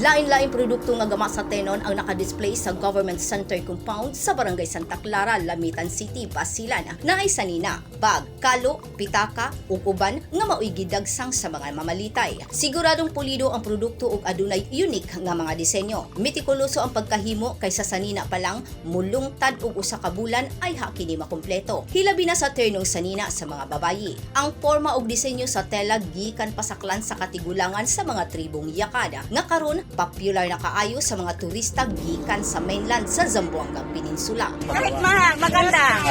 Lain-lain produkto nga gama sa tenon ang nakadisplay sa Government Center Compound sa Barangay Santa Clara, Lamitan City, Basilan. Naay sanina, bag, kalo, pitaka ug uban nga maoy gidagsang sa mga mamalitay. Siguradong pulido ang produkto ug adunay unique nga mga disenyo. Metikuloso ang pagkahimo kay sa sanina pa lang mulungtad og usa ka bulan ayha kini makumpleto. Hilabi na sa ternong sanina sa mga babayi. Ang porma ug disenyo sa tela gikan pasaklan sa katigulangan sa mga tribong Yakan nga karon popular na kaayo sa mga turista gikan sa mainland sa Zamboanga Peninsula. Kahit maganda.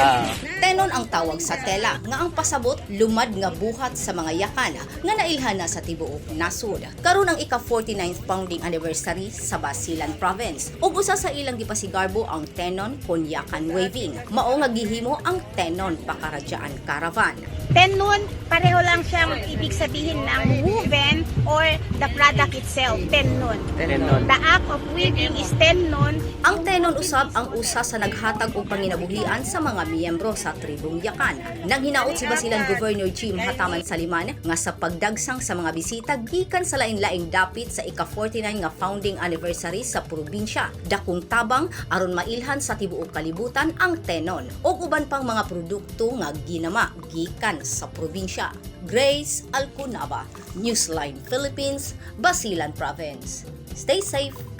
Tenon ang tawag sa tela nga ang pasabot lumad nga buhat sa mga Yakan nga nailhan na sa tibuok nasod. Karon ang ika-49th founding anniversary sa Basilan Province. Ug usa sa ilang gipasigarbo ang Tenon kon Yakan weaving. Mao nga gihimo ang Tenon Pakaradyaan Caravan. Tenon, pareho lang siyang ibig sabihin ng woven or the product itself, tenon. Tenon. The act of weaving is tenon. Ang tenon usab ang usa sa naghatag og panginabuhian sa mga miyembro sa tribong Yakan. Nanghinaot si Basilan Governor Jim Hataman Saliman nga sa pagdagsang sa mga bisita gikan sa lain-laing dapit sa ika-49 nga founding anniversary sa probinsya, dakong tabang aron mailhan sa tibuok kalibutan ang tenon ug uban pang mga produkto nga ginama gikan sa probinsya. Grace Alcunaba, Newsline Philippines, Basilan Province. Stay safe.